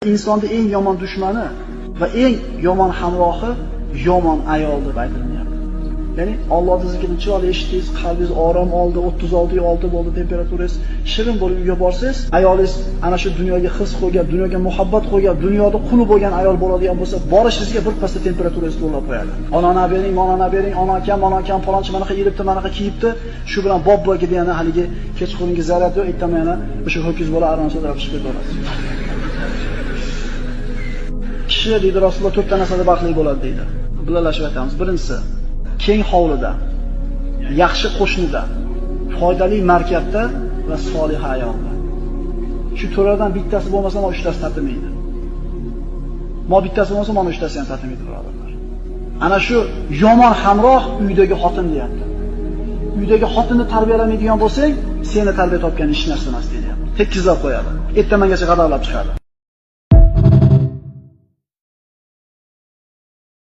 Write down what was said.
Insonning eng yomon dushmani va eng yomon hamrohi yomon ayol deb aytilyapti. Ya'ni Allohning zikrini chiroyli eshitdingiz, qalbingiz orom oldi, 36.6 bo'ldi temperaturangiz, shirin bo'lib uyga borsangiz, ayolingiz ana shu dunyoga his qo'ygan, dunyoga muhabbat qo'ygan, dunyoda quli bo'lgan ayol bo'ladigan bo'lsa, borishingizga bir pasda temperaturangiz to'lab qo'yadi. Onani bering, monani bering, ona akam, mana akam, falonchi manaqa yeyibdi, manaqa kiyibdi, shu bilan bobboga degani haligi kechqurungi zaryad yo'q, ertaman yana o'sha ho'kiz bola aron so'rab chiqib ketaverasiz. Kishi deydi Rasululloh to'rtta narsada baxtli bo'ladi deydi. Birlashib aytamiz. Birinchisi, keng hovlida, yaxshi qo'shnida, foydali markabda va solih ayolda. Shu to'rtdan bittasi bo'lmasa, mana uchtasi tatimaydi. Mo bittasi bo'lmasa, mana uchtasi ham tatimaydi, birodarlar. Ana shu yomon hamroh uydagi xotin deyapti. Uydagi xotinni tarbiyalamaydigan bo'lsang, seni tarbiya topgan hech narsa emas deyapti. Tekkizlab qo'yadi. Ertamangacha g'adablab chiqadi.